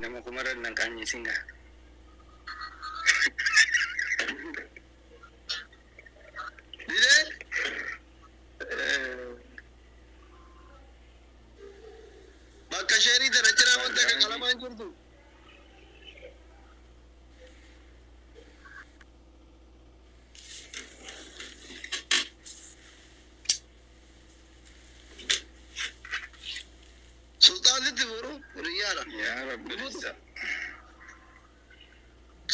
Nama kumarra nan qaanyeessin gaa. Didee? Bakka sheerii tana cinaa wanta akka qalamaan jirtu. Sultaanitti furu riyyaadha. Yaa Rabbi isa.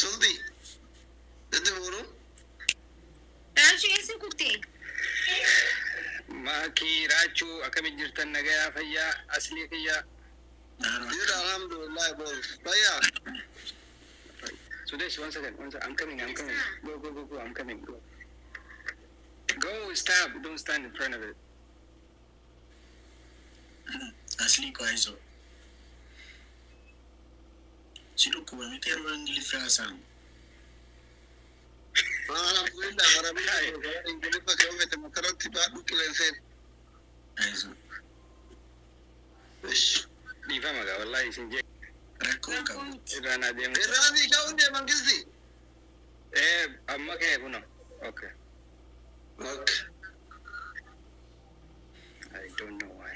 Sulti. Sitti furu. Raachuu eessa kuttee? Maakii Raachuu, akkamitti jirtan? Nagayaa, fayyaa, aslii kiyyaa? Jira, alhamdulillah, boos. Fayyaa. Sudesh, one second, one second. I'm coming, I'm coming. Go, go, go, go. I'm coming. Go. Go, stop. Don't stand in front of it. Aslii koo, ayizoo. Si dhukkuba miti yeroo Ingiliffaa haasa'amu? Alhamdulillah, Arabiyaa Ingiliffa keewwate makaratti baadhu qilleenseen. Ayizoo. Ish. Dhiifama gaa, wallahi isin jee Rakkoo hin Rakkoo qabu. miti. Irraa naa deemu. Irraa ka'uun dee mangisti. Eh, amma ka'e kuno. Okay. Okay. I don't know why.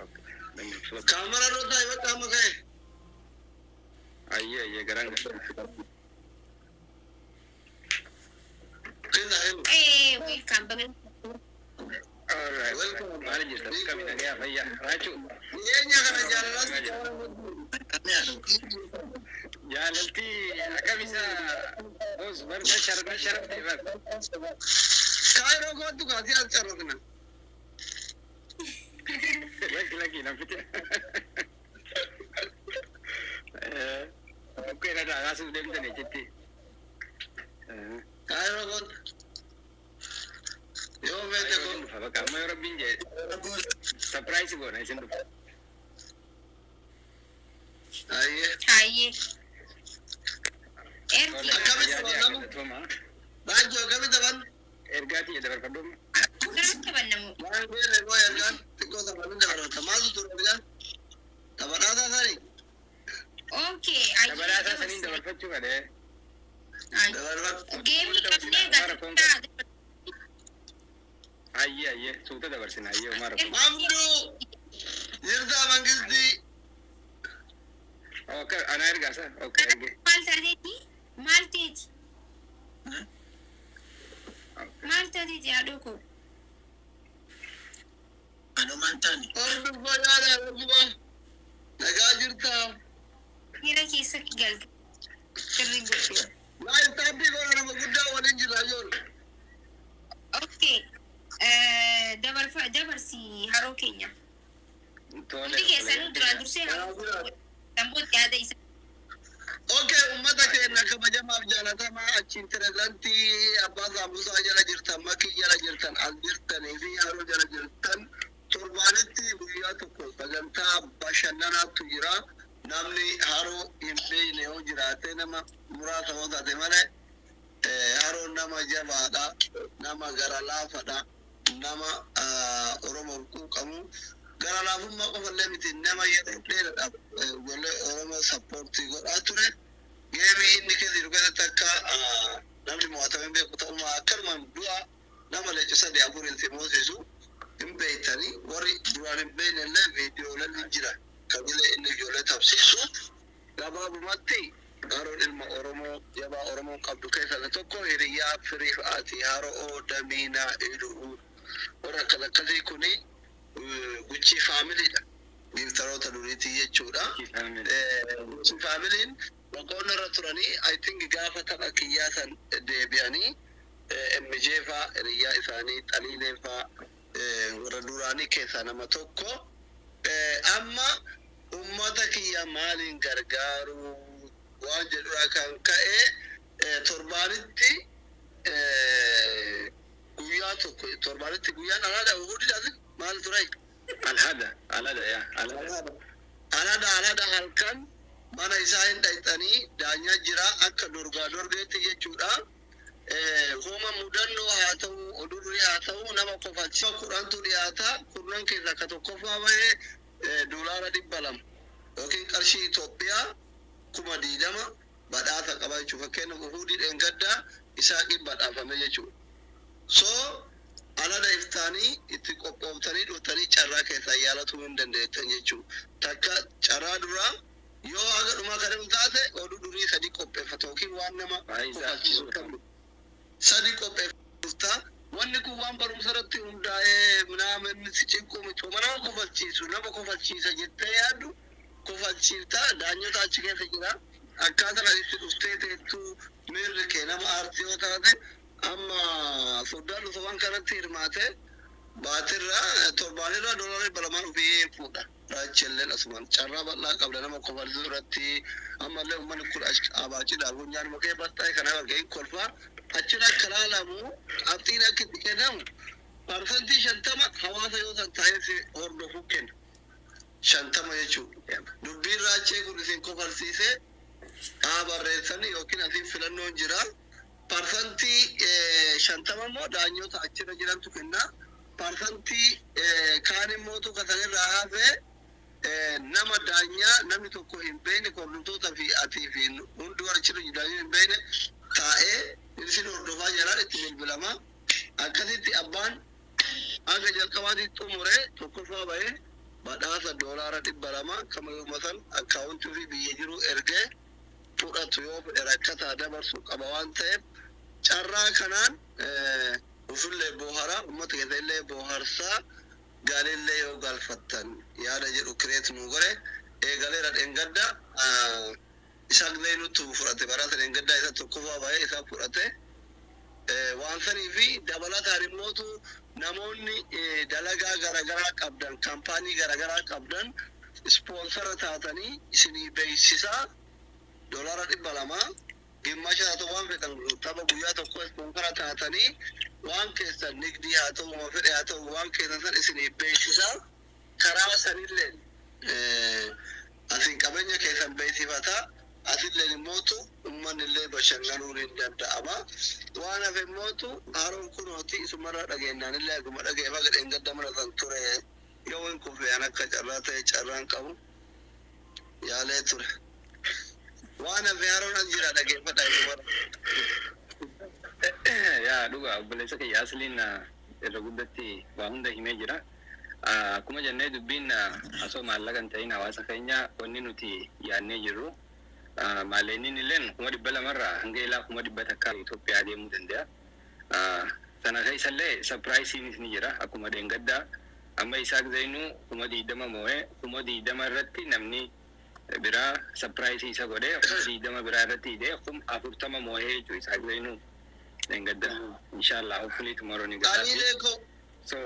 Okay. Let me flip. Kaamara irra taa'e bakka amma ka'e. Ayyee, ayyee, garaan gara. Kenna elu. Eh, welcome. Baga. All right. Welcome. Maal jirta? Akkami, nagayaa, fayyaa? Raachuu. Dhiyeenya kana jaalalaas. Namni haadha. Jaalalti akkam isa boos barna sharaf sharaf bar. Kaayiroo kootu kaasii as carrasna. Lakki, lakki, nan fite. Okkee irra kaasuuf deemtanii jetti. Kaayiroo kootu. Yoo feete Isin kootu. dhufa bakka amma yoo Rabbiin jee surprise goona, isin dhufa. Ayyee. Hayyee. Ergi. Akkamitti taphannamu? Raajoo, akkamitti taphan? Ergaatii dabarfadhu. Akkamitti taphannamu? Waan beele koo ergaan xiqqoo taphanii dabarfata. Maaltu ture ergaan? Taphataa taasisanii? Okay. Dabalaataa saniin dabarfachuu fedhe. Dabarfatu. Geemii qabnee gaazexaa. Ayyee, ayyee, suuta dabarsina, ayyee, homaa rakkoo. Mamduu jirtaa, mangistii? Okay, ana ergaa sa? Okay, erge. Maal taateeti? Maal teeti? Maal taateeti, haadhoo koo? Anumaan taane. Hordofaa yaada dhuguma. Nagaa jirtaa? Miira keessa galte. Sirri godhe. Laayif taappii godha, nama guddaa waliin jira ijoollee. Okay. Dabarfa dabarsi haroo keenya. Tole. Hundi keessanuu duraan dursee haroo sammuutti yaada isa. Okay, uummata keenya kabajamaaf jaalatamaa achiin pirezidaantii abbaa saamusaa jala jirtan, makii jala jirtan, as jirtanii fi haroo jala jirtan, torbaanitti guyyaa tokko sagantaa bashannanaatu jira. Namni haroo hin beekne yoo jiraate nama muraasa yoo taate malee, haroon nama jabaadha, nama gara laafadha, nama Oromoof quuqamu. Gara laafummaa qofallee miti, nama yeroo dheeraadhaaf ijoollee Oromoo support godhaa ture. Geemii inni keessa jiru keessatti akka namni mo'atamee beeku ta'uma akkanumaan du'a nama leenca sadii afur hin moosisu hin beektanii. Warri duraan hin beekne illee viidiyooleen ni jira. Kabilee inni ijoollee tapsiisu. Gabaabumatti haroon ilma Oromoo jabaa Oromoon qabdu keessaa isa tokko, hiriyyaa firii fa'aati, haroo damiinaa iduu warra akkas akkasii kuni Guchii faamiliidha. Giiftaroota duriitii jechuudha. Guchii faamiliin boqonnaa irra turanii, I think gaafa tapha kiyyaa san deebi'anii MJ faa, hiriyyaa isaanii Xaliilee faa, warra duraanii keessaa nama tokko. Amma ummata kiyya maaliin gargaaru waan jedhudha kan ka'e, torbaanitti guyyaa tokko, torbaanitti guyyaan alhaada uhudiidhaas maal ture? Alhada, alhada, yaa, alhada. Alhada, alhada halkan mana isaa hin dhayxanii daanyaa jira akka dorgaa dorgeetti jechuudha. Homa mudannoo haa ta'u, odurrii haa ta'u, nama kofalchiisa 10tu dhiyaata. 10 keessaa ka tokkoffaa bahee $200. yookiin qarshii Itoophiyaa 20,000 badhaasa qaba jechuudha. Fakkeenyaaf Uhudii dheengaddaa Isaaqiin badhaafame jechuudha. So alada iftaanii itti qophooftanii dhuftanii carraa keessaa yaalatuu hin dandeettan jechuudha. Takka carraa duraa yoo haga dhumaa kan taate oduu durii sadi qopheeffata yookiin waan nama kofalchiisu sadi qopheeffata. Wanni kun waan barumsa irratti hundaa'ee minaamin si cinqu miti. Nama kofalchiisu, nama kofalchiisa jettee yaaddu kofalchiifta. Daanyota achi keessa jira. Akkaataan asitti dhuftee teettuu miirri kee nama aartii yoo taate, amma soddaan dhufa waan kanatti hirmaate baatirraa torbaanirraa $200 ofii fuudha. Raachelleen asumaan carraa bal'aa qabda nama kofalchiisuu irratti. Ammallee uummanni kun abaacidha funyaan makee baxxaa kana argee kolfaa achirra akka laalamu qabxiin akka itti kennamu 50% hawaasa yoo san taa'ee hordofuu kenna. 50 jechuudha. Dubbiin raachee kun isin kofalsiisee haa barreessanii yookiin asiin filannoon jira. 50% immoo daanyota achirra jirantu kenna. Parsantii kaan immootu kasanirraa hafee nama daanyaa namni tokko hin beekne, hordoftoota fi atii fi hundi warra achirra daanyoo hin beekne taa'ee isin hordofaa jalaan itti bilbilama. Akkasitti abbaan hanga jalqabaatti xumuree tokkoffaa bahee badhaasa $200 kama yooma san akkaawuntii fi biyya jiru ergee fudhatu, yoo fedhe rakkataa dabarsu qaba waan ta'eef, carraa kanaan ofillee booharaa, uummata keessa illee booharsaa, gaalillee yoo galfattan yaada jedhu kireet nu godhe eegaleera. Dheengadda isaan nutti fudhate, badhaasa dheengaddaa isa tokkoffaa bahee isa fudhate. Waan sanii fi dabalataan immootu namoonni dalagaa garaagaraa qabdan, kaampaanii garaagaraa qabdan, ispoonsara taatanii isinii beeksisaa $200 gimmasha haa ta'u, waan fedhan tapha guyyaa tokko ispoonsara taatanii waan keessan nigdii haa ta'u, ma fedhe haa ta'u, waan keessan san isinii beeksisaa karaa sanillee asin qabeenya keessan beeksifataa, asilleen immootu uummanni illee bashannanuun hin danda'ama. Waan hafe immootu haaroon kunooti isumarraa dhageenyaan illee akkuma dhageeffa gadheen gadda mana san ture yoo hin kufe an akka carraa ta'e carraan qabu yaalee ture. Waan hafe haaroon as jira, dhageeffadha isumarra. Yaa, dhuga obboleessa kiyya asliin irra guddatti waa hunda himee jira. Akkuma jennee dubbiin osoo maallaqa hin ta'in hawaasa keenya wanni nuti yaadnee jirru maallaqni illeen 200,000rraa hanga ilaa 100,000 Itoophiyaa deemuu danda'a. Sana keessallee surpriseiinis ni jira akkuma dheengaddaa amma Isaaq Zainuu 20,000 moo'ee 20,000 irratti namni biraa surpriseii isa godhee 20,000 biraa irratti hidhee 40,000 moo'ee jechuudha Isaaq Zainuu dheengadda. Inshallah, hopefully tomorrow ni gataati. Aniilee koo. So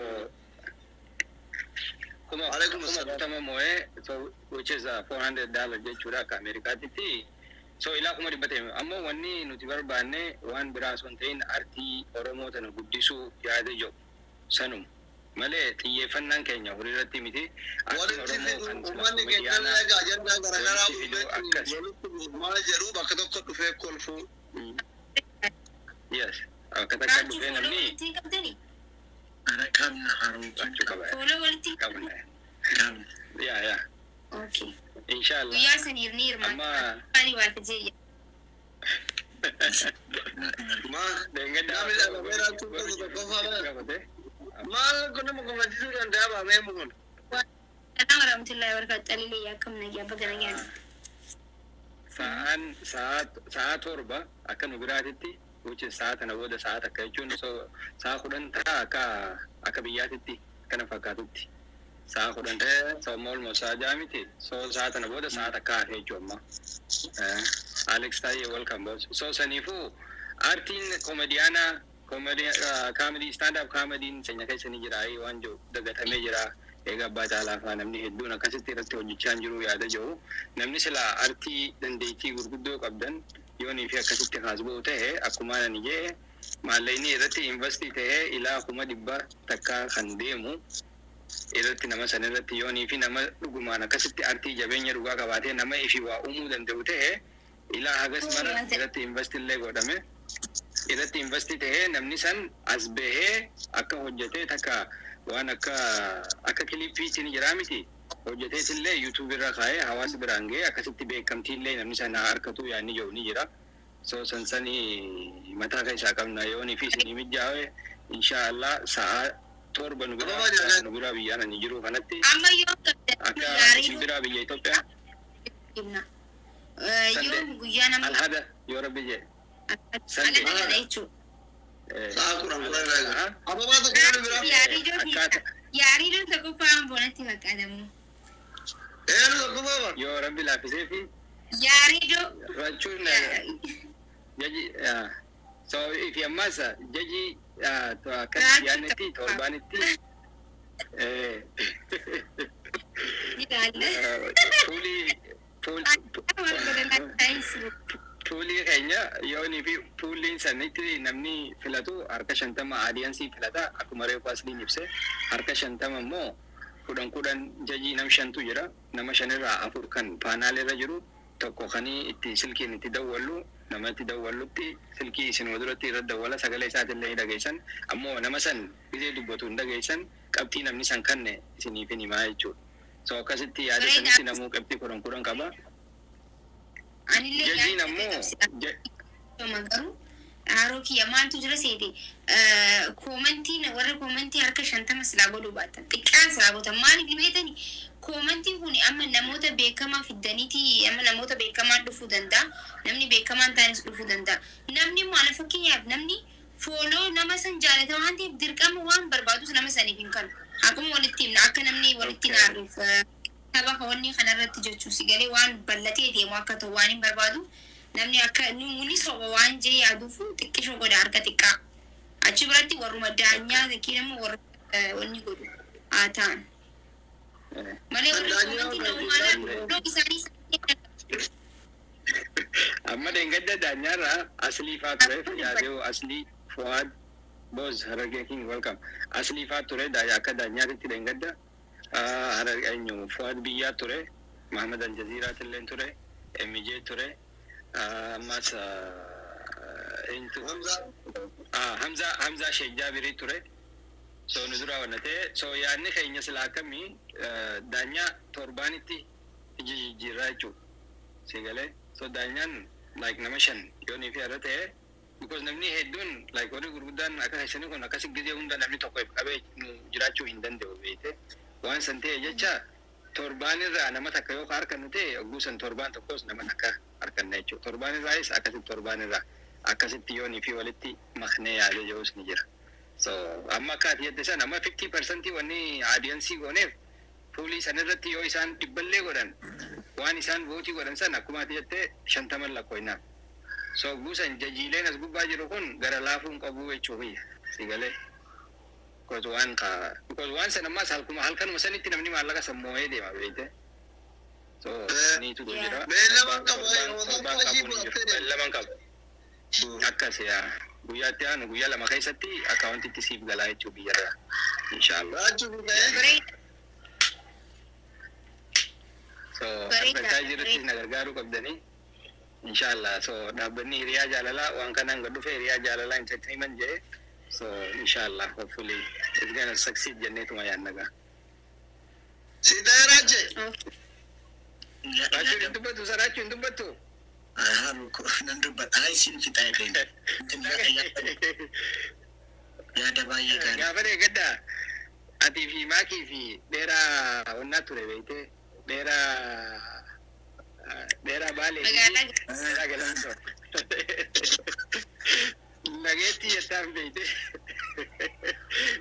kuma Alaikum kuma assalam. 40 moo'ee, so which is $400 jechuudha akka Ameerikaatitti. So ilaa 100,000 ta'e ammoo wanni nuti barbaanne waan biraa osoo hin ta'in artii Oromoo tana guddisuu yaada jiru sanuma malee xiyyeeffannaan keenya horii irratti miti. Artiin Walitti Oromoo fidu kan sila uummanni keenya komediyaanaa egaa ajandaa garaagaraa walitti fiduu akkas. walitti fidu maal jedhu bakka tokko dhufee kolfuu. Yes, akka takka Raachuu dhufee fuula namni walitti hin qabdanii? Ara qabna haroo. Achuu qaba. Fuula walitti hin Qabna. Qabna. Yaa. Okay. Inshallah. Guyyaa saniif ni hirmaata. Amma Ani waata jee. Maal dheengaddaa namni dhalameera tuuta tokkoffaa bara. qabate. Maal kun nama kofalchiisuu danda'a baamee kun. Salaam warahmatullahi wabarakatuh. Xalilee akkam nagyaa baga nagaan. Sa'aan sa'a 7 akka nu biraatitti, which is sa'a tana booda sa'a 1 jechuun, so sa'a 10 ta'a akka biyyaatitti kana fakkaatutti. Sa'a 10 so amma almost sa'a 6 miti, so sa'a tana booda sa'a 1 hafe jechuu amma. Alex Taye, welcome boss. So saniifuu artiin komediyaanaa comedy, stand up comedy sanya keessa ni jira waan jiru dagatamee jira. Egaa abbaa caalaa faa namni hedduun akkasitti irratti hojjechaa hin jiru yaada jiru. Namni silaa artii dandeettii gurguddoo qabdan yoonii fi akkasitti kaasba'u ta'e, akkuma ani jee maallaqni irratti investii ta'ee ilaa 100,000 kan deemu irratti nama san irratti yoonii fi nama dhugumaan akkasitti artii jabeenya dhugaa qabaatee nama ifi waa uumuu danda'u ta'e ilaa hagas mara irratti invest illee godhame irratti investi ta'ee namni san as bahee akka hojjetee takka waan akka clipiitti ni jiraa miti. Hojjeteetillee YouTube irra kaa'ee hawaasa biraan ga'ee akkasitti beekamtiillee namni sana harkatu yaadni jiru ni jira. So sansanii mataa keessaa qabna yoonii fi isinii mijaa'e inshaallah sa'a 7 nu biraa nu biraa biyyaan ani jiru kanatti Amma yoo akka isin biraa biyya Itoophiyaa himna. Yoo guyyaa nama alhada yoo rabbi jedhe. Sunday. Alhada kana jechuudha. Sa'a 10 10 irraa eegala. Ababaa tokko namni biraa. Akkaataa Yaariidoon tokkoffaa amboonatti fakkaatamu. Eenu tokko baaba. Yoo rabbi laaffisee fi Yaariidoo. rachuun jaji so ifi ammas jaji akkas yaadnetti torbaanitti Ilaalla. Fuulii fuulii keenya yoonii fi fuulliin sanitti namni filatu harka 50 audience filata. Akkuma reefu asliin ibse, harka 50 immoo 10 10 jajii nam shantu jira. Nama shanirraa afur kan panel irra jiru, tokko kanii itti silkiin itti dawwallu, nama itti dawwallutti silkii isin duratti irra dawwala, sagalee isaatillee ni dhageessan. Ammoo nama san gizee dubbatu hin dhageessan, qabxii namni san kanne isiniif hin himaa jechuudha. So akkasitti yaada sanitti namuu qabxii 10 10 qaba. Anillee Jajiin ammoo garuu haroo kiyya maaltu jira seete, commentiin warra commentii harka 50 silaa godhuu baatan xiqqaan silaa gootan. Maaliif beetani? Commentiin kun amma namoota beekamaa fiddaniiti, amma namoota beekamaan dhufuu danda'a, namni beekamaan taanis dhufuu danda'a. Namni immoo ana fakkeenyaaf namni follow nama san jaalata waan ta'eef dirqama waan barbaadus nama saniif hin kanu. Akkuma walitti himna akka namni walitti naaruuf saba wanni kanarratti jechuu si galee waan bal'atee deemu akka ta'u waan hin barbaadu. Namni akka nuuni soba waan jee yaaduuf xiqqisho godha harka xiqqaa. Achi biratti warruma daanyaa yookiin immoo warra wanni godhu haa ta'an. Malee warri commentii namumaadhaan iddoo isaanii Amma deengadda daanyaarraa aslii faa ture yaaduu aslii Fuad Boz Harargee King, welcome. Aslii faa ture akka daanyaatitti deengadda Harargee eenyu Fuad biyyaa ture, Mahamad Aljaziiraatillee ture, MJ ture, ammas eenyu Hamza Hamza Sheikh Jaabirii ture. So nu dura wanna ta'e, so yaadni keenya silaa akkamii daanyaa torbaanitti iji jijjiirraa jechuudha. Si galee? So daanyaan like nama shan yoonii fi irra ta'e, because namni hedduun like warri gurguddaan akka keessanii kun akkasi gizee hunda namni tokko qabee nu jiraachuu hin danda'u beekte. Waan san ta'e jecha torbaan irraa nama takka yoo harkannu ta'e, hogguu san torbaan tokkos nama takka harkanna jechuudha. Torbaan irraayis akkasitti, torbaan irraa akkasitti yoonii fi walitti maknee yaadee jirus ni jira. So amma akka ati jette san amma 50% wanni audience gooneef fuulii san irratti yoo isaan dhibballee godhan, waan isaan vote godhan san akkuma ati jette 50 lakkoofnaaf. So guusan jajiileen as gubbaa jiru kun gara laafuu hin qabu jechuu si galee. Because waan ka because waan san ammas halkuma halkanuma sanitti namni maallaqa san moo'ee deema beekte. So niitu jira. Beellaman qabu, Torbaan qabu ni jiru. Beellaman qabu. Akkas yaa guyyaatti aanu guyyaa 2 keessatti accountitti siif galaa jechuu biyyarraa. Inshaallah. Raachuu ta'ee. So advertise irrattis na gargaaruu qabdanii. Inshallah. So dhaabbanni hiriyaa jaalalaa waan kanaan gad dhufe, hiriyaa jaalalaa entertainment jedhe. So inshallah, hopefully it's gonna succeed jenneetuma yaannagaa. Si ta'ee raache. Raachuu hin dubbattu, sa raachuu hin dubbattu. Haru nan dubbadha. Ay, sin fixaa jedheen. Yaada baay'ee gaarii. Gaafa deeggadda atii fi maakii fi dheeraa wannaa ture beekte, dheeraa dheeraa baalee fi Magaalaa dheeraa galamsoo. Nageetti jettaan beekte.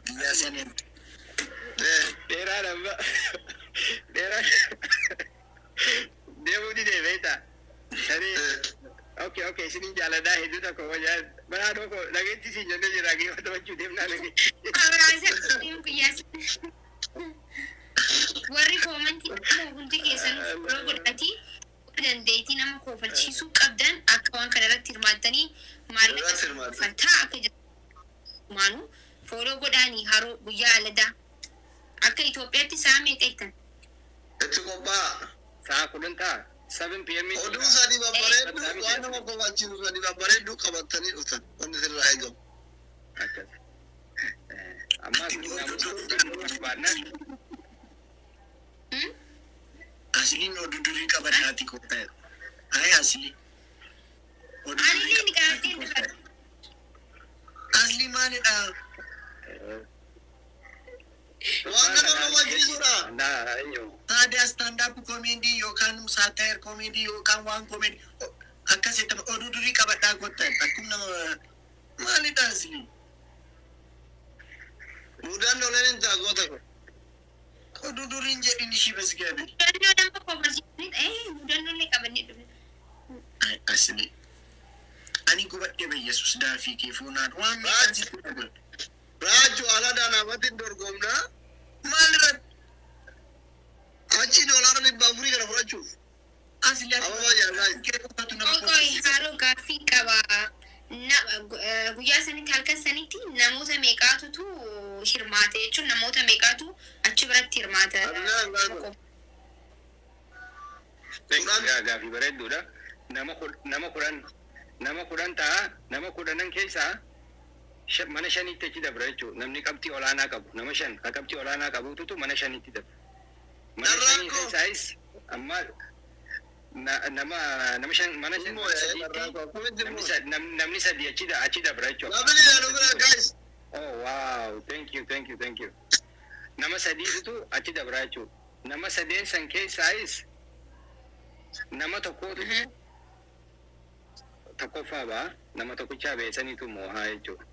Biyyaa saniin Dheeraa lamba dheeraa deemuu didee beektaa. Sanii okay, isinin jaaladhaa hedduu tokko wajaan baraa tokko nageetti siin jennee jira geema taphachuu deemnaa nageetti. Warri commentii immoo hundi keessanuu follow godhaatii dandeettii nama koofalchiisuu qabdan akka waan kana irratti hirmaattanii maallaqa Irratti hirmaatan. uffataa akka jedhamu follow godhaanii haroo guyyaa aladaa akka Itoophiyaatti sa'a meeqa jettan? Itti qophaa'a. Sa'a 10 ta'a. 7 p.m. Oduu sadii babbareedduu waan nama kofachiisu sadii babbareedduu qabatanii dhuftan wanni sirraa eegamu. Akkas. Ammas naamusa barbaannaan Asliin oduu durii qabadhaati kottaa. Ayi asli. Oduu Ani durii illee ni qabadhaati qabadheen kottaa. dhufa. Asli maalidha? Waan nama gammachiisudha. Naa eenyu? Taadiyaa stand up comedy yookaan satire comedy yookaan waan comedy akkasitti oduu durii qabadhaa kottaa. Akkuma nama maalidha asli? Mudannooleen hin ta'a goota ko. Oduu duriin jedhin ishii basgabe. Mudannoo nama kofalchiisanii mudannoo illee qabannee dhufne. Ay asli. Ani gubadhe Yesuus daafii kee fuunaan waan meeqaan sitti dhabe. Raaju alaadhaan namatti hin dorgomnaa. Maalirratti Achi $400 kana fudhachuuf. asli ati Ababaa jaalladha. kee qofatu nama Qoy kolfisiisa. haroo gaaffii qaba. Guyyaa sanitti halkan sanitti namoota meeqaatutu hirmaate jechuun namoota meeqaatu achi biratti hirmaata? Adnaan gaafa. Gaaffii bareedduudha. Nama 10 ta'a. Nama 10n keessaa mana shanitti achi dabra jechuudha. Namni qabxii olaanaa qabu nama shan ka qabxii olaanaa qabututu mana shanitti dabra. Mana shanii Darrakkoo. keessaayis amma nama nama shan mana shan Immoo mana sadiitti darrakkoo akkamitti namni immoo. Namni sadi achi dabra jechuudha. Namni jedhu bira guys. Oh wow, thank you, thank you, thank you. Nama sadiitu achi dabra jechuudha. Nama sadeen san keessaayis nama tokkootu tokkoffaa ba'a. Nama tokkichaa beesaniitu moohaa jechuudha.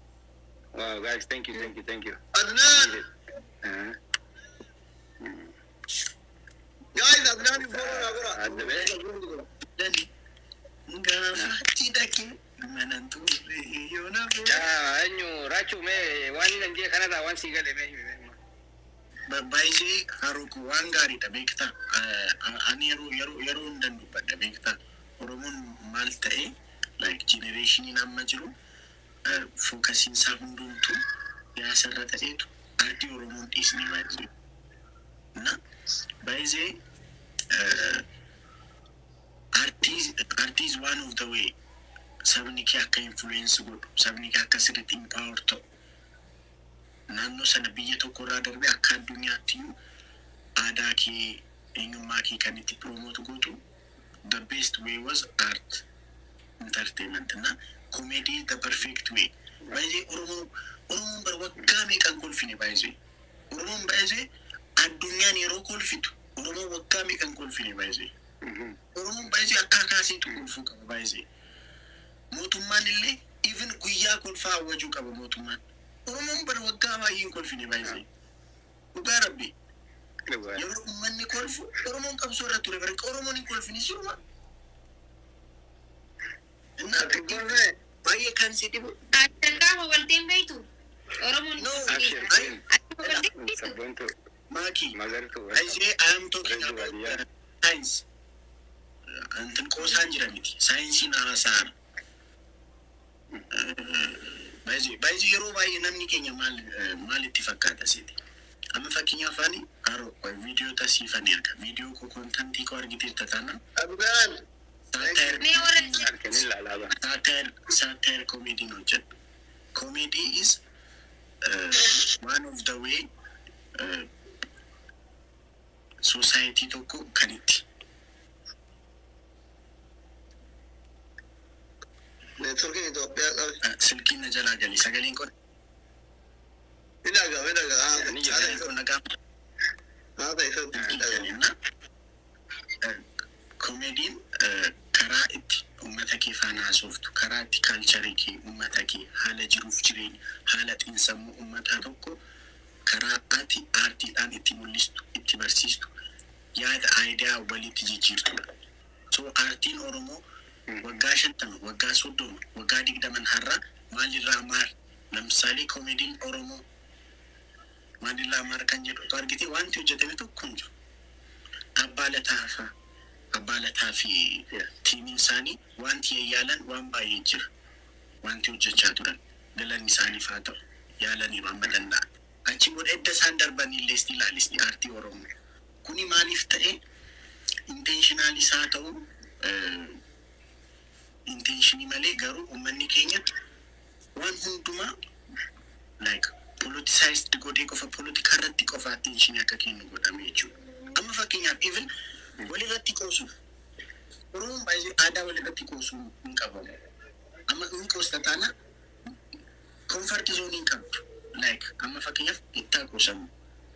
Wow guys, thank you, thank you, thank you. Adnaan. Guys, Adnaan follow na godha. Adda bee. Dani gaafa dhaqee mana turre yoo na Caa eenyu raachuu mee waan inni dandee kanarraa waan sii gale mee himi mee. Baay'ee haroo waan gaariidha beektaa. Ani yeroo hundan dubbadha beektaa. Oromoon maal ta'e, like generationiin amma jiru focusiin isaa hundumtuu siyaasa irra ta'eetu aartii Oromoon dhiisne baay'ee. Na baay'ee aartii is one of the way sabni kee akka influence godhu, sabni kee akka sirriitti empower ta'u, naannoo sana biyya tokko irraa darbee akka addunyaatti iyyuu aadaa kee, eenyummaa kee kan itti promote gootu, the best way was art entertainment na comedy, the perfect way. Baay'ee Oromoon bara waggaa meeqan kolfine. Baay'ee Oromoon, baay'ee addunyaan yeroo kolfitu Oromoon waggaa meeqan kolfine. Baay'ee Oromoon baay'ee akka kaasiitu kolfuu qaba. Baay'ee mootummaan illee even guyyaa kolfaa hawwachuu qaba mootummaan. Oromoon bara waggaa baay'ee hin kolfine baay'ee. Dhugaa rabbi. Yeroo uummanni kolfu Oromoon qabsoo irra ture, bara Oromoon hin kolfine siruma. Innaa baay'ee kan si dhibu. Takkaa hawalteen beektu? Oromoon No, Abshir. hawalteen beektu? Sabboontu Maaki. magartuu. Baay'ee I am talking about science. Antin qoosaan jira miti. Saayinsiin haasa'a. Baay'ee yeroo baay'ee namni keenya maal maalitti fakkaata seeti? Amma fakkeenyaaf ani haroo viidiyoo tasiifan erga. Viidiyoo koo contentii koo argiteetta taanaan. Adnaan. Satire Mee warra Halkan hin laalaaba. Satire comedy hojjedhu. Comedy is one of the way society tokko kan itti Neetworkiin Itoophiyaa qabe. Silkiin na jalaa gali sagaleen kun Ni dhaga'ama, ni dhaga'ama. Ni jira. Sagaleen kun nagaa Haa ta'e isatti ni dhaga'ama. kenna. Komeediin karaa itti uummata kee faana haasoftu, karaa itti culturii kee, uummata kee, haala jiruuf jireenya, haala xiinsammuu uummataa tokko karaa ati aartiidhaan itti mul'istu, itti barsiistu, yaada idea walitti jijjiirtudha. So aartiin Oromoo waggaa 50, waggaa 30, waggaa 20 har'a maalirraa maal? ለምሳሌ komeediin Oromoo maalirraa maal kan jedhu argite wanti hojjetame tokko hin jiru. Abbaa Lataa fa'a, Abbaa Lataa fi tiimiin isaanii wanti yaalan waan baay'ee jira. Wanti hojjechaa turan galanni isaaniif haa ta'u, yaalaniiru amma danda'an. Achi booda edda isaan darbanii illee isti ilaalisti aartii Oromoo. Kuni maaliif ta'e? Intentionalis haa ta'u intentionii malee, garuu uummanni keenya waan hundumaa like politicized godhee qofa, politika irratti qofa attention akka kennu godhame jechuudha. Amma fakkeenyaaf even Walirratti qoosuuf. Oromoon baay'ee aadaa walirratti qoosuu hin qabamu. Amma hin qoosta taana comfort zone hin qabdu. Like amma fakkeenyaaf ittaa qoosamu.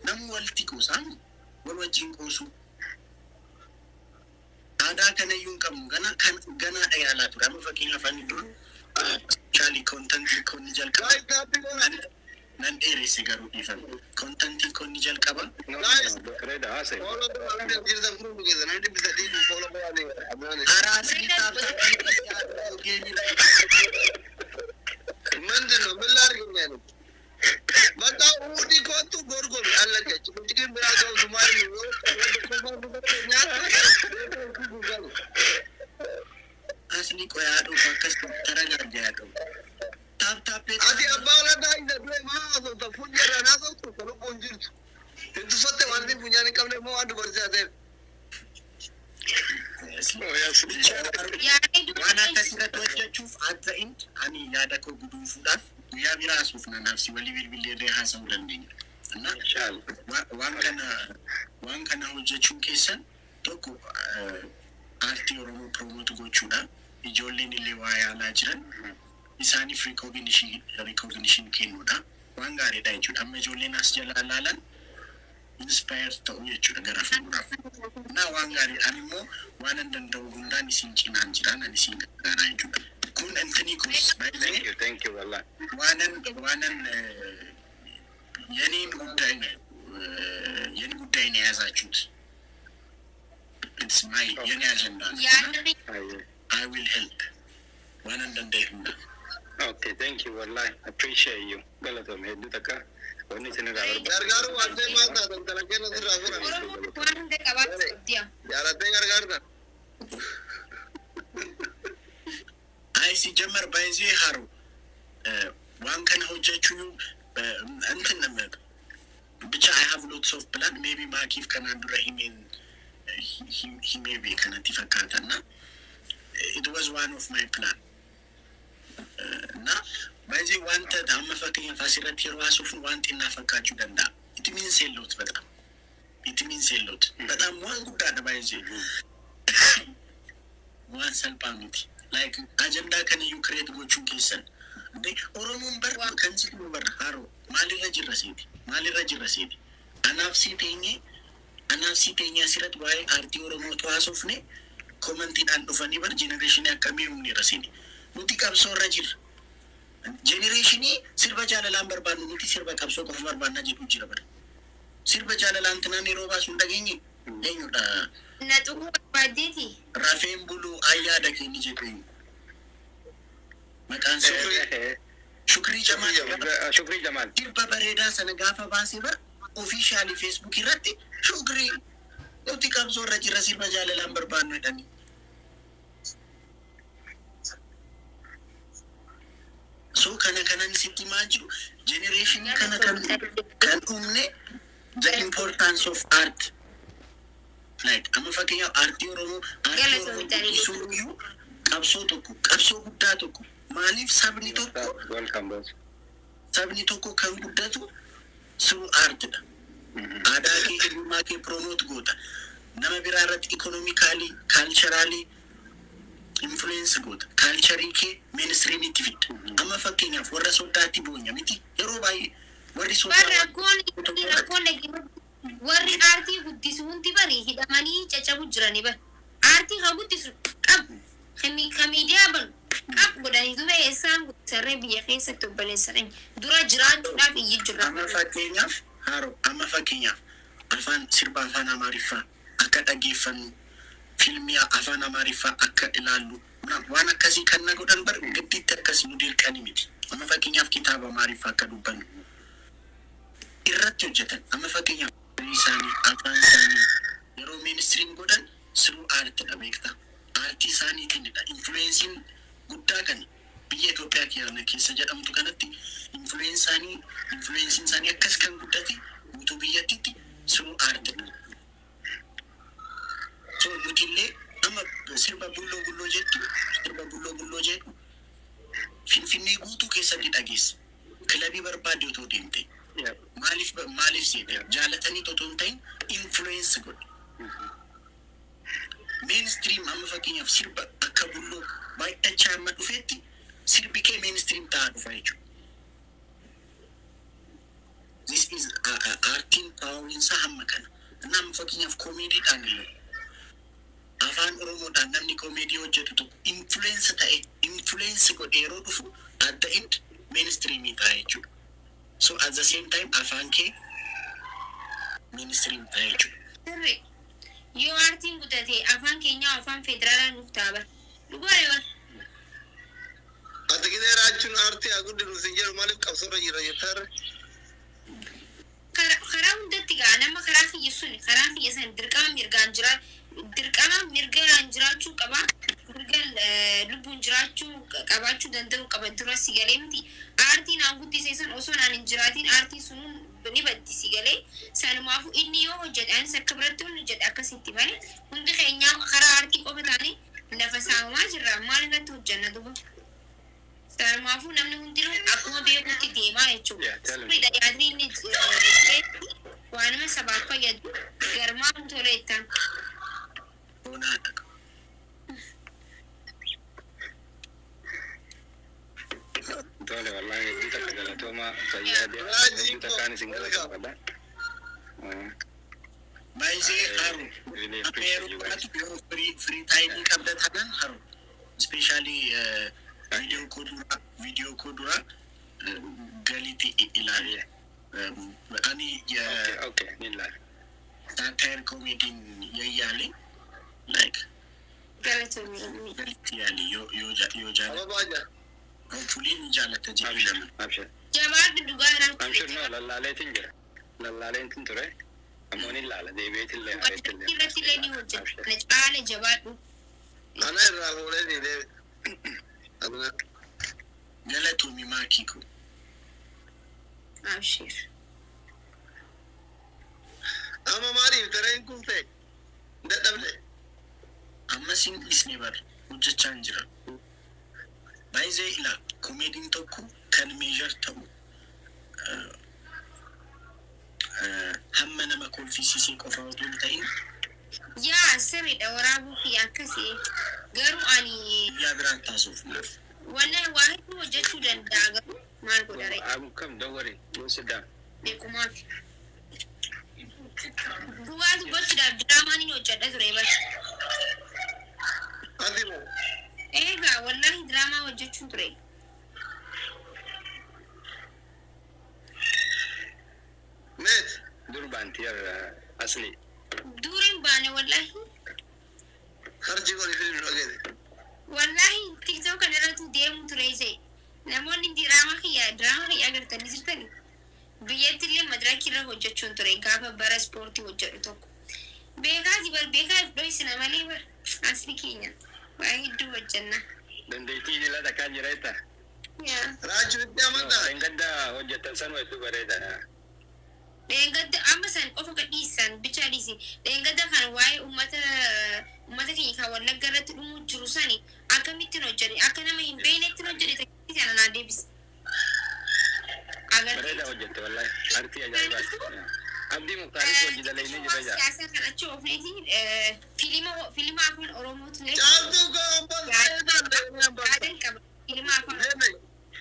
Namni walitti qoosamu wal wajjin qoosuu. Aadaa kanayyuu hin qabnu gana kan ganaadha yaalaa ture. Amma fakkeenyaaf ani dur chaali contentii konni jalqaba. Guys, tap godha. Nan dheeresse garuu dhiifame. Contentii konni jalqaba. No, no, bareeda haasa'e. Follow godhaa jirtan kun keessa namni 300 follow godhaa Adnaan. Karaa sirrii tap ምንድን ነው? ምን ላድርግ ነው ያሉት? በቃ ውዲ ኮቱ ጎርጎር አለቀ። ጭቅጭቅን ብራ ገብቱ ማለት ነው። Asli qoyaa dhufu akkas taragaaggaa yaa qabu. Tap tap Ati abbaa olaanaa isa dure maa haasofta? Funyarraan haasoftu kan lubbuun jirtu. Hin tuffatte wanti funyaan hin qabne immoo waan dubartii taateef. Yaadee Waan akkasirratti hojjechuuf at the end ani yaada koo guduunfuudhaaf guyyaa biraa haasuuf nanaaf si walii bilbileerree haasa'uu dandeenya. እና Inshallah. waan kana hojjechuun keessan tokko aartii Oromoo promote gochuudha. Ijoolleen illee waa yaalaa jiran isaaniif recognition kennuudha. Waan gaariidha jechuudha. Amma ijoolleen as jalaa laalan inspire ta'u jechuudha gara fuulduraaf. Na waan gaarii ani immoo waan an danda'u hundaan isin cinaan jiraan ani isin gargaaraa jechuudha. Kun intini kus Thank you, thank you, wallah. waanan የኔን ጉዳይ ነው የኔ ጉዳይ ነው የያዛችሁት። It's my የኔ አጀንዳ ነው። Yaadni Aye. I will help waan an danda'e hunda. Okay, thank you, wallah. Appreciate you. Galatoom hedduu takka wanni isin irraa barbaadu. Gargaaruu waattee maal taatan tana kenna sirraa furan. Oromoon waan hunda qabaatu qabdi. Jaalattee gargaarta. አይ ሲጀመር ባይዜ ሀሩ waan kana hojjechuu እንትን ብቻ I have lots of plan, maybe maakiif kanaan dura himeen himee beekanatti fakkaata እና it was one of my plan እና ባይዜ wanta amma fakkeenyaaf asirratti yeroo haasofnu waan xinnaa fakkaachuu danda'a. It means a lot በጣም it means a lot በጣም waan guddaadha ባይዜ waan salphaa miti. Like ajandaa kanayyuu create gochuun keessan እንዴ Oromoon bar kan situ bar haroo maalirra jirra seeti maalirra jirra seeti anaaf si teenye anaaf si teenye asirratti waa'ee aartii Oromootu haasofne commentiidhaan dhufanii bar generationii akkamii uumneera seeti nuti qabsoo irra jirra. Generationii sirba jaalalaan barbaannu nuti sirba qabsoo qofa barbaannaa jedhu jira bara. Sirba jaalalaan tinaan yeroo baasu hin dhageenye eenyudha? Na tuquu barbaaddeeti. Rafeen buluu ayyaada keenya jedhu eenyu? Maqaan isaa Shukrii Jamaal. Shukrii Jamaal. Sirba bareedaa sana gaafa baasee bar officially Facebook irratti Shukrii nuti qabsoo irra jirra sirba jaalalaan barbaannu jedhani. So kana kanan sitti himaa jiru generationii kana kan uumne the importance of art. Like amma fakkeenyaaf aartii Oromoo guddisuun iyyuu qabsoo tokko qabsoo guddaa tokko maaliif sabni tokko Welcome, boss. Sabni tokko kan guddatu through artidha. Aadaa kee eenyummaa kee promote goota. Nama biraa irratti economically, culturally influence goota. Culturii kee mainstreamitti fidda. Amma fakkeenyaaf warra soddaatti boonya miti yeroo baay'ee warri Bar soddaa rakkoon dhaggeeffatu warri aartii guddisu hundi bari hidhamanii caccabu jirani bar. Aartii kan guddisu qabu ka miidiyaa banu qab godhanii duba eessaan guddisarree biyya keessatti obboleessanii dura jiraachuudhaaf iyyi jirra. Amma fakkeenyaaf haaroo amma fakkeenyaaf afaan sirba afaan Amaariffaa akka dhaggeeffannu fiilmii afaan Amaariffaa akka ilaallu waan akkasii kan na godhan bar giddiitti akkasii nu dirqani miti. Amma fakkeenyaaf kitaaba Amaariffaa akka dubbannu irratti hojjetan amma fakkeenyaaf isaanii afaan isaanii yeroo mainstream godhan through aartidha beektaa. Aartii isaaniitiinidha. Influenceiin guddaa kana biyya Itoophiyaa keessa keessa jedhamtu kanatti influenceiin isaanii akkas kan guddate guutuu biyyattiitti through aartidha. So nuti illee amma sirba bulloo bulloo jettu sirba bulloo bulloo jedhu Finfinnee guutuu keessatti dhageessa. Kilabii barbaadde otoo deemte. Maaliif seete jaalatanii otoo hin ta'in influence godhe. Mainstream amma fakkeenyaaf sirba akka bulloo baay'achaa amma dhufeetti sirbi kee mainstream ta'aa dhufa jechuudha. This is aartiin poweriinsaa hamma kana. Inni amma fakkeenyaaf koomeediidhaan illee afaan Oromoodhaan namni koomeedii hojjetu tokko influence ta'e, influence godhe yeroo dhufu, at the end mainstreamii ta'a jechuudha. So at the same time afaan kee mainstream ta'a jechuudha. Sirri. Yoo aartiin guddate afaan keenyaa afaan federaalaa nuuf ta'a bara. Dhugaa bara. Ati gidee raachuun aartii haa guddinu sin jedhu, maaliif qabsoorra jira jettarre? Karaa hundatti gaa nama karaa kiyya sun, karaa kiyya san dirqama mirgaan jira, dirqama mirgaan jiraachuu qaba, mirga lubbuun jiraachuu qabaachuu danda'u qaba. Dura si galee miti, aartii naan guddise san osoo naan hin jiraatiin aartii sunuun ni baddi, si galee? Sanumaafuu inni yoo hojjedhe anis akka biratti hojjedhe akkasitti malee hundi keenyaa karaa aartii qofa taane lafa saamamaa jirra. Maal irratti hojjenna duba? Sanumaafuu namni hundinuu akkuma beekutti deemaa jechuudha. Yeah, tell me. Sirriidha yaadni inni waanuma sabaaf fayyadu garmaa tola jettaan. Bonaadha. Tole, wallahi hedduu takka galatooma, fayyaa hedduu takkaan isin galatoomfadha. Baay'isee haru. Really Amma appreciate yeroo you guys. kanatti yeroo free time qabda taanaan haru. Especially viidiyoo koo dura galiitti ilaali. Ani Okay, ni ilaala. Satire comediin yayyaale like Galatoomii. galitti yaali yoo jaalatte. Ababaa jaa. Hopefully ni jaalatta jedhee Abshir, nama. abshir. Jabaadhu, dhugaa I'm sure jiraachuu. No, lallaaleetiin jira. Lallaaleetiin ture. Ammoo ni ilaala, deebi'eetillee Irratti illee ni hojjeta. Abshir. Kana caala jabaadhu. Ana irraa fuudhee ni deebi. Ana. Galatoomi maakii koo. Abshir. Amma maaliif dareen kuftee? Dadhabde. Ammas hin dhiisne bar, hojjechaa hin jira. Baay'ee ila komeediin tokko kan measure ta'u hamma nama kolfisiisee qofa otoo hin ta'in Yaa, sirriidha, waraabuu fi akkasii. Garuu ani guyyaa biraan taasisuuf. Wanna waa hedduu hojjechuu danda'a, garuu maal godha ree? I will come, don't worry. You sit down. Beekumaaf. Dhugaa dubbachuudhaaf diraamaan inni hojjedha ture bara. Ati moo? Egaa wallaahi diraamaa hojjechuun ture. Meet. Dur baanti asli. Durin baane wallaahi. Harji godhi filim dhageete. Wallaahi TikTok kana irratti deemu ture ise. Namoonni diraamaa kiyya agartanii jirtani. Biyyatti illee madirakii irra hojjechuun ture gaafa bara ispoortii hojjedhu tokko. Beekaati bar, beekaa dhoysina malee bar asli keenya waa hedduu hojjenna. Dandeettii jila takkaan jira jetta. Yaa. Raachuu itti amantaa? Dheengadda hojjettan sanuma hedduu bareeda. Dheengadda amma san qofa ka dhiisan bichaa dhiisi. Dheengadda kan waa'ee uummata keenya kan Wallagga irratti dhumuu jiru sani akkamittiin hojjedhe? Akka nama hin beeknetti hojjedhe takkii sana naa deebise. Bareeda Agartee. hojjette wallahi. Artii ajaa'ibaati. Abdii Muktaaris hojii dalagnee jira jaa. Siyaasa kan achi oofneeti filima afaan Oromootillee Caaltuu koo ambassaa eetaan ambassaa. yaadan qaba filima afaan Deeme.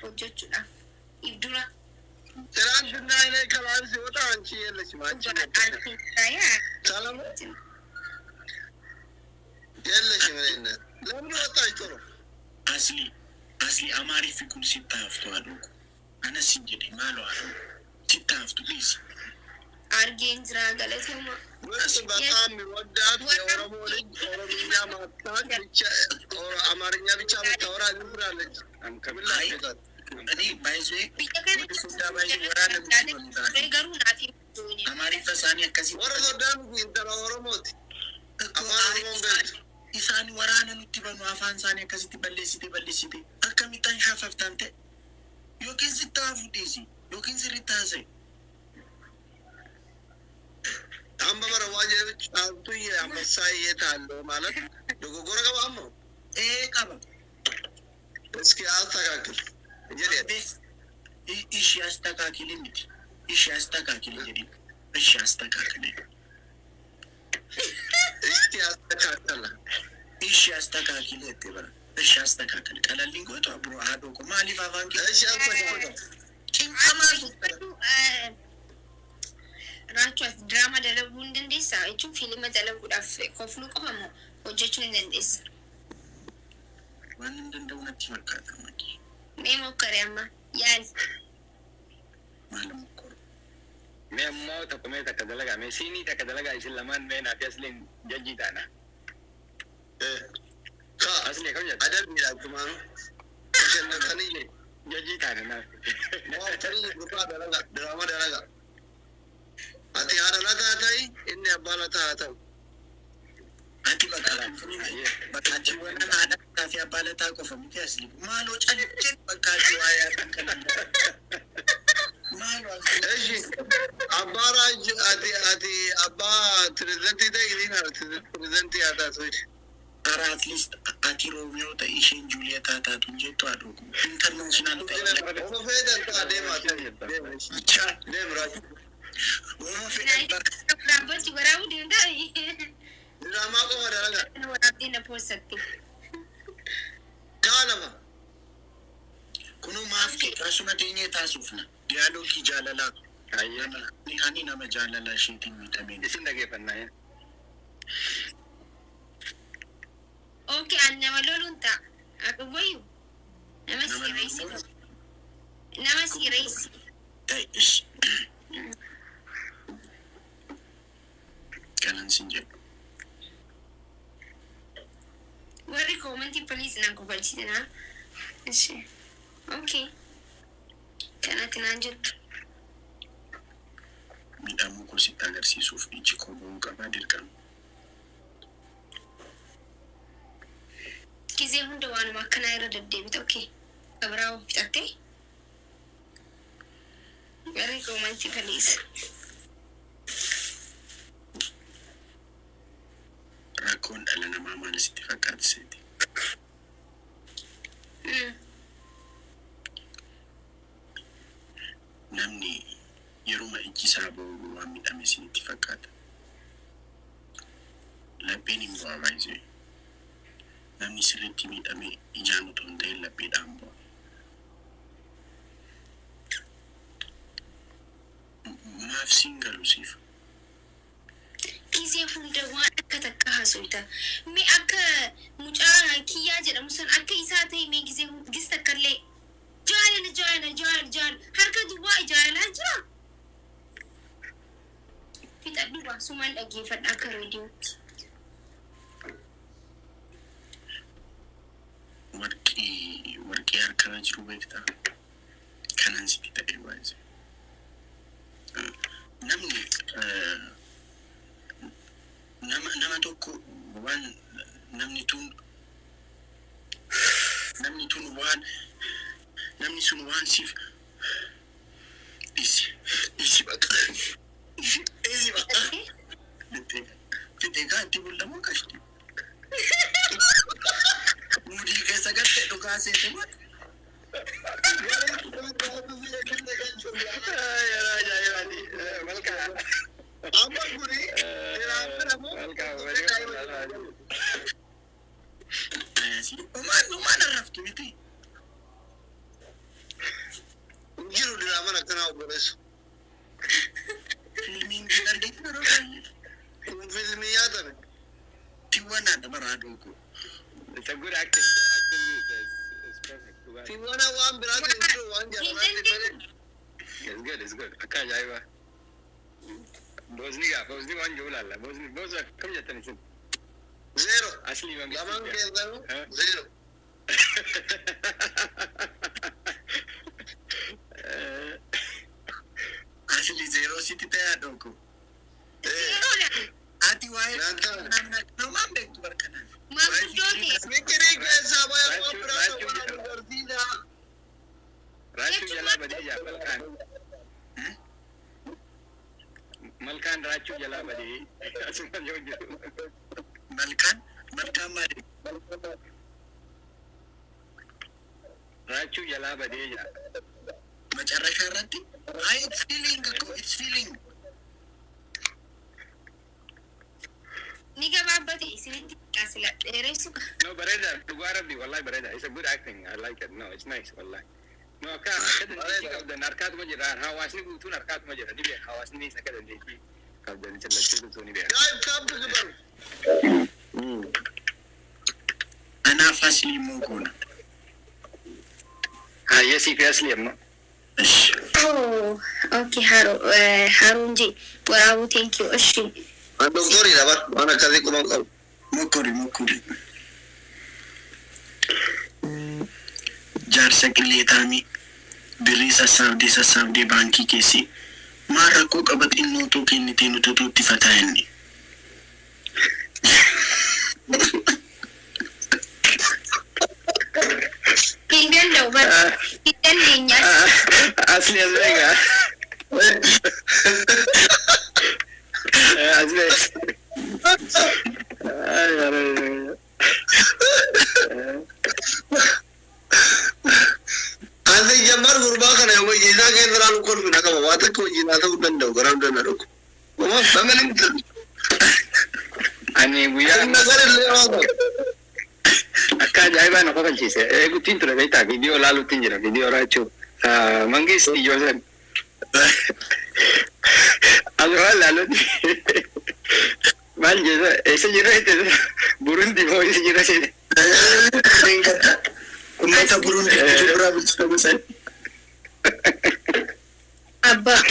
hojjechuudhaaf if dura. ትናንትና እኔ ከላይ ሲወጣ አንቺ የለሽም። አንቺ ነበርሽ። ሰላም የለሽም። እኔ ለምን ወጣሽ? ቶሎ Asli asli Amaariffi kun sitti haftu haadhoo ko. Anas hin jedhe maaloo haadhoo sitti haftu dhiisi. Argeen jira, galatooma. ውስጥ በጣም የሚወዳት የኦሮሞ ልጅ ኦሮምኛ ማታውቅ ብቻ አማርኛ ብቻ የምታወራ ዝም ብላለች። ምን ላድርጋት? Ani baay'isee Biyya kana warri soddaa baay'isee waraana nutti banu taate. garuu naaf hin jiru. Amaariffa isaanii akkasitti Warra soddaan intala Oromooti. Afaan Oromoon beektu. Isaan waraana nutti banu, afaan isaanii akkasitti balleessite balleessite akkamittan shaafaftan ta'e yookiin sitti hafu dhiisi yookiin sirriitti haasa'e. Amma bara waa jedhu caaltuyyee ambassaayee ታለው ማለት dogoggora qaba amma. Ee, qaba. እስኪ አስተካክል jedhe. Ishee astakaakili miti. Ishee astakaakili jedhi. Ishee astakaakili. Itti astakaakala. Ishee astakaakile jettee bara. Ishee astakaakile. Qalalliin gootu abiroo haadhoo koo maaliif afaan kee Ishee astakaakala. cinqamaa Raachuu ati diraamaa dalaguu hin dandeessaa jechuun fiilima dalaguudhaaf kofluu qofa moo hojjechuu hin dandeessa? Waan hin danda'u natti fakkaata makii. Mee mokkore amma yaali. Maal mokkoru? Mee ammoo tokko mee takka dalagaa mee siinii takka dalagaa isin lamaan mee naaf asliin jajjii taana. Ka Asli akkam jettu? adabbiidha akkumaanu. Bashannantanii jiru. Jajjii taana naaf. Mo'attanii jiru gurbaa dalaga diraama dalaga. Ati haadha lataa ta'i inni abbaa lataa haa ta'u. Ati bakka atiiwwan haadha fi abbaa lataa qofa miti asli. Maaloo calleen bakka ati waa yaadan kana. Maaloo asli. Eshi abbaa raaju ati abbaa pirezidantii ta'e inni haadha pirezidantii haa taatu. Ara at least ati Roomiyoo ta'e isheen Juliet haa taatu hin jettu haadhoo koo. International ta'e. Oma feetan ta'a deemaa ta'e. Deem Bichaa. deem raaju. Uuma fedhan bara. Dhaabbachuu waraabuu danda'a. Diraamaa qofa dalaga. Waraabdee na poosatti. Kaa lama. Kunuu maaf kee asuma teenyee taasifna. Diyaaloogii jaalalaa. Ayyee. Ani nama jaalalaa isheetiin miidhameen. Isin dhageeffannaa yaa. Okay, ani nama loluun ta'a. Akka wayyu. Nama Nama sireessi. loluun? Nama sireessi. Ta'e ish. Kanan sin jedhu. Warri koomantii please naan kofalchiisinaa. Ishi. Okay. Kanatti naan jettu. Miidhamuu koo sitti agarsiisuuf iji koo ba'uu qabaa dirqama. Gizee hunda waanuma akkanaa irra deddeebite. Okay. Gabiraa fixattee. Warri koomantii please. Rakkoon dhala namaa maal sitti fakkaatiseeti? Namni yeruma iji isaa ba'u waan miidhame isinitti fakkaata. Lapheen hin bu'aa baay'isee. Namni sirriitti miidhame ijaan otoo hin ta'in lapheedhaan bu'a. Maaf siin galu siif? Gizee hunda waan akka takka haasofta. Mee akka mucaa kiyyaa jedhamu san akka isaa ta'e mee gizee gis takka illee jaalala jaalala jaalala jaalala harka duwwaa jaalalaa jira. Fixadhu baasumaan dhaggeeffadha akka reediyootti. Warqii harkarra jiru beektaa? Kanan sitti ta'e baay'isee. Namni nama tokko waan namni tun waan namni sun waan siif isi isi bakka isi bakka fite gaa itti bullamoo kashti mudii keessa galte dhugaa seete moo? Yeroo ajaa'ibaati. Malkaa. Amma kuni diraama moo? Malkaa. Umaan umaan arraftu miti. Hin jiru diraamaan akkanaa obboleessu. Fiilmiin hin arginu yeroo baay'ee. Kun fiilmii nyaatame. Tiwwanaadha baraadoo koo. It's a good acting though. Acting is perfect. Dhugaa. Tiwwana waan biraatti hin jiru waan Hin jaalalaatti malee. dandeenyu. It's good, it's good. Akka ajaa'ibaa. Boosni gaa, boosni waan jiru laalla. Boosni, boosni akkam jettan isin? Zero. Asli mangisti. Lamaan keessanuu Eh? zero. Asli zeeroo sitti ta'e haadhoo koo. Zeeroodha. Ati waa'ee Naan taane. namaan beektu barkanaaf. Maanguddoo ta'e. Fikirii keessaa baya waan biraa Raachuu- ta'uu waan agarsiisa. Raachuu jalaa badee jaa malkaan. Malkaan raachuu jalaa badee asuma yoo jiru. Malkaan maali? Raachuu jalaa badee jaa. Macarrashaa irratti? Ay, it's feeling ko, it's feeling. Ni gabaabbate isinitti sila dheeressu. No, bareeda. Dhugaa Rabbi, wallahi bareeda. It's a good acting. I like it. No, it's nice, wallahi. No, akka dandeettii qabdan harkaatuma jira. Hawaasni guutuun harkaatuma jira. Ni beeka. Hawaasni akka dandeettii qabdan sillachuu ni beeka. Guys, come to the Anaaf Aslii immoo goona. Hayyee, siif Aslii amma. እሺ. Oh, okay, Haro, Haruun jee waraabuu, thank you. እሺ. Doktoriidha bar waan akkasii quban qabu. Mokori mokori. Jaarsa qilleetaamii birrii sassaabdee sassaabdee baankii keessi maal rakkoo qaba xinnoo too kennitee nuti otoo itti fataa inni. Hin danda'u bara. Hin dandeenyaas. Asli as beeka. As beeka. Ay, ay, ay. Ani jammar gurbaa kana yoo hojii isaa keessa ilaalu kolfina qaba. Waa takka hojii isaa ta'uu danda'u garaa danda'u dhugu. Uma family. Ani guyyaa Inni gara illee waa ta'u. Akka ajaa'ibaa na kofalchiise. Eeguttiin ture beektaa, viidiyoo ilaaluutti jira, viidiyoo raachuu. Mangisti ijoolleen. Asumaan ilaaluutti. Maal jedha, eessa jira jette, Burundi moo eessa jira jette? Uummata Burundi biraa bulchu gosa. Abbaa.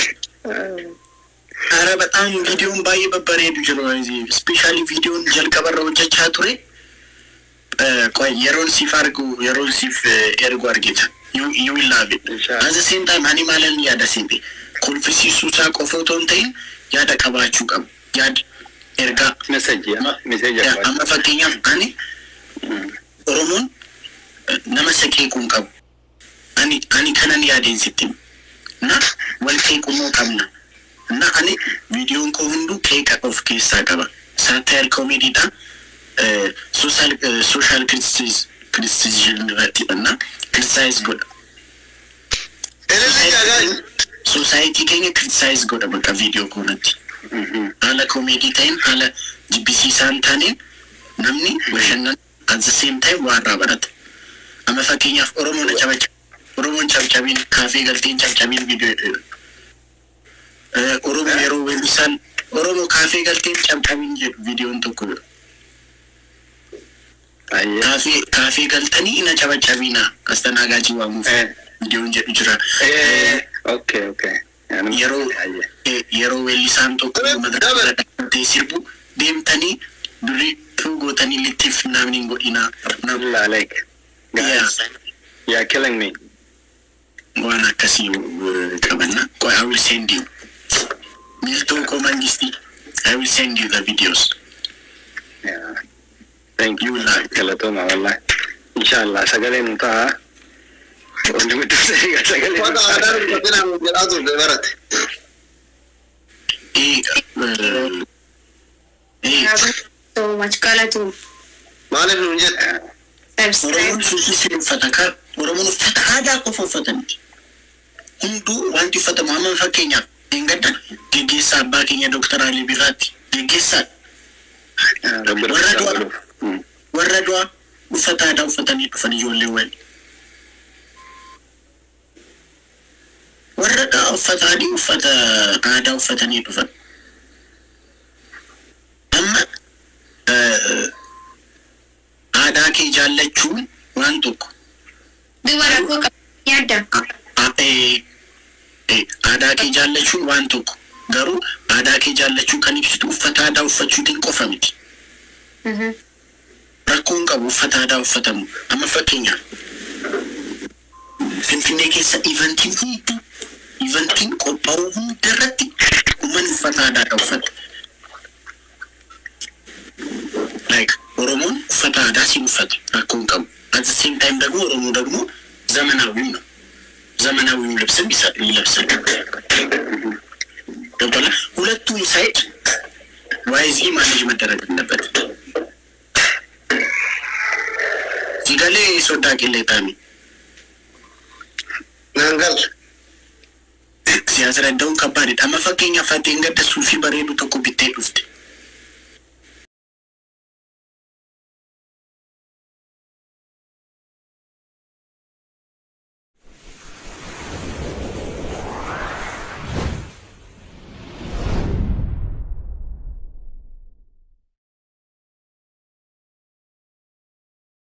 Ara በጣም viidiyoon baay'ee babbareedu jiru. Especially viidiyoon jalqabarra hojjechaa ture. Qoy, yeroon siif argu, yeroon siif ergu argita. You will love it. Inshallah. At the same time ani maalan yaada siite kolfisiisuu isaa qofa otoo hin ta'in yaada qabaachuu qabu. Yaada ergaa. Message message. Amma fakkeenyaaf ani Oromoon nama isa qeequu hin qabu. Ani kanan yaadeen sitti hima. Na wal qeeqummoo qabna. Na ani viidiyoon koo hunduu qeeqa of keessaa qaba. Satire comedy-dha. Social criticism irratti dha. Criticize godha. Elelli jaagaa. Society keenya criticize godha bakka viidiyoo koonatti. Haala comedy ta'een, haala jibbisiisaa hin taaneen namni bashannan, at the same time waa irraa barata. Amma fakkeenyaaf Oromoon cabacha Oromoon cabcabiin kaafee galteen cabcabiin viidiyoo Oromoo yeroo weellisaan Oromoo kaafee galteen cabcabiin jedhu viidiyoon tokko jira. Kaafee galtanii ina cabacabina astanaagaajii waamuuf viidiyoon jedhu jira. Okay. Yeroo weellisaan tokko madaraka sirbu deemtanii durii tuu gootanii littiif namni hin godhinaa. Allah, like. Guys, you are killing me. Waan akkasii qabanna. Qoy, I will send you. Miiltoo koo Mangisti. I will send you the videos. Yeah. Thank You you. will like. Galatooma wallahi. Inshallah sagalee nu ta'a. Wanti guddoo sagalee nu Uffata aadaa ta'a. uffatinaan jedhaa turte barate. So much galatoom. Maaliif nuun jette? Subscribe. Oromoon suufii si uffata ka Oromoon uffata aadaa qofa uffata miti. Hunduu wanti uffatamu amma fakkeenyaaf gadda geggeessaa abbaa keenya Dooktar Alii Birraatti geggeessaa warra du'a uffata aadaa uffatanii dhufan ijoollee wali. Warra du'a uffata adii, uffata aadaa uffatanii dhufan. Amma aadaa kee jaallachuun waan tokko. Duba rakkoo qaba yaadda. Aadaa kee jaallachuun waan tokko. Garuu aadaa kee jaallachuu kan ibsitu uffata aadaa uffachuutiin qofa miti. Rakkoon qabu uffata aadaa uffatamu. Amma fakkeenyaaf Finfinnee keessa eventiin hundi, eventiin qophaa'u hunda irratti uummanni uffata aadaadha uffata. Like Oromoon uffata aadaa siin uffata, rakkoon qabu. At the same time ደግሞ ኦሮሞ ደግሞ ዘመናዊም ነው። ዘመናዊም ልብስም ይለብሳል። ገብቶሃል? ሁለቱም side wisely manage መደረግ አለበት። Sigalee sodaa qilleexaami. Naan galchu. Siyaasraddaa'uun kabbaadidha. Amma fakkeenyaaf ati hin gadda suufii bareedu tokko bittee dhufte.